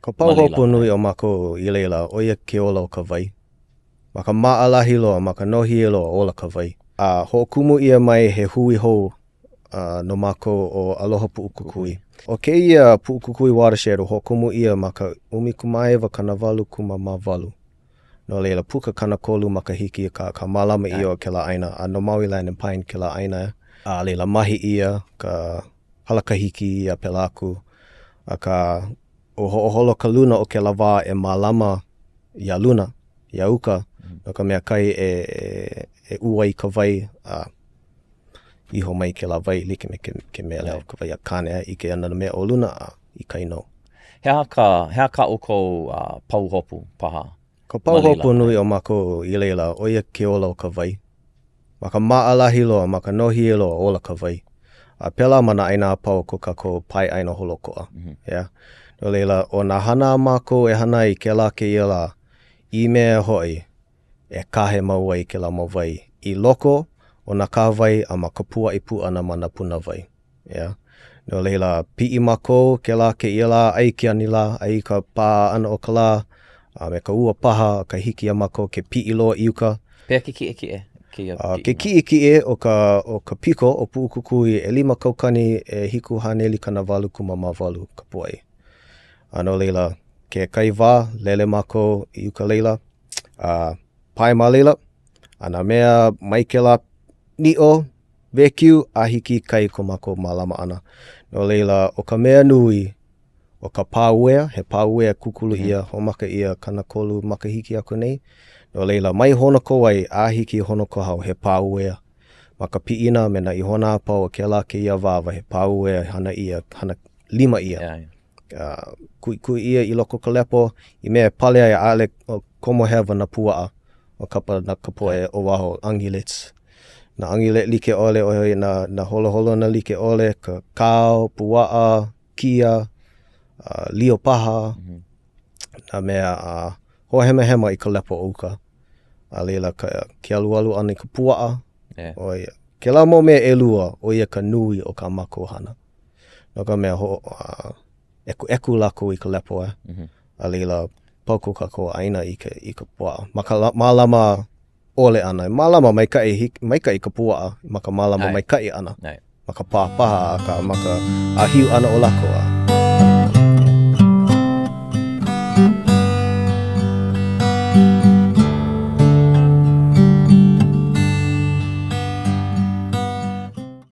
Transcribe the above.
Ka pahuhopu nui o mākou i laila, ʻo ia ke ola o ka wai. Ma ka maʻalahi loa, ma ka nōhie loa, ola ka wai. A hoʻokumu ʻia mai he hui hou no mākou ʻo Aloha Puʻukukui. ʻO kēia Puʻukukui Watershed ua hoʻokumu ʻia ma ka 19 88. No laila, puka 30 makahiki ka, ka mālama ʻia o kēlā ʻāina, a no Maui Land and Pine kēlā ʻāina. A laila, mahi ʻia ka halakahiki a pēlā aku. Akā, ua hoʻoholo ka luna o kēlā wā e mālama iā luna, iā uka, no ka mea kai e, e, e ʻū ai ka wai a iho mai kēlā wai like me ke, ke mele o ka wai a Kāne a ʻike ana nā mea o luna a i kai nō. He aha ka, he aha kā ʻoukou uh, pahuhopu paha? Ka pahuhopu nui o mākou i laila, ʻo ia ke ola o ka wai. Ma ka maʻalahi loa, ma ka nōhie loa, ola ka wai. A pēlā ma nā ʻāina a pau o ko kākou pae ʻāina holoʻokoʻa. Mm -hmm. Yeah. No laila, ʻo nā hana a mākou e hana ai kēlā kēia lā, i mea hoʻi e kahe mau ai kēlā mau wai i loko o nā kahawai a ma ka puaʻi pū ʻana ma nā puna wai. Yeah. No laila, piʻi mākou kēlā kēia lā, ʻai ke anilā, ʻai ka pā ʻana o ka lā, a me ka ua paha, ka hiki iā mākou ke piʻi loa i uka. Pehea ke kiʻekiʻe kēia piʻina? Ke kiʻekiʻe o ka, o ka piko o Puʻukukui, 2788 kapuaʻi. A no laila, kekahi wā, lele mākou i uka laila, a pae ma laila, a nā mea mai kēlā niʻo, wēkiu a hiki i kai ko mākou mālama ʻana. No laila, ʻo ka mea nui, ʻo ka pā uea, he pā uea kūkulu ʻia, hoʻomaka ʻia 30 makahiki aku nei. No laila, mai Honokowai a hiki i Honokohau, he pā uea. Ma ka piʻina me nā ihona a pau o kēlā kēia wāwae, he pā uea hana ʻia, hana lima ʻia. Uh, kuʻikuʻi ʻia i loko o ka lepo, i mea e pale ai ʻaʻole komo hewa nā puaʻa o kapa na ka poʻe o waho ungulates. Nā ungulate like ʻole, ʻo ia nā, nā holoholona like ʻole, ka kao, puaʻa, kia, uh, lio paha, mm -hmm. nā mea uh, hoʻohemahema i ka lepo o uka. A laila, ka, ke alualu ʻana i ka puaʻa, yeah. ʻo ia. Kēlā mau mea ʻelua, ʻo ia ka nui o kā mākou hana. No ka mea, ho, uh, ʻekuʻeku lākou i ka lepo, eh? Mm -hmm. A laila, pau ko kākou ʻāina i ka, i ka puaʻa. Ma ka mālama ʻole ʻana. Mālama maikaʻi, maikaʻi ka puaʻa ma ka mālama maikaʻi ʻana. Ma ka pā paha, akā ma ka ʻāhiu ʻana o lākou.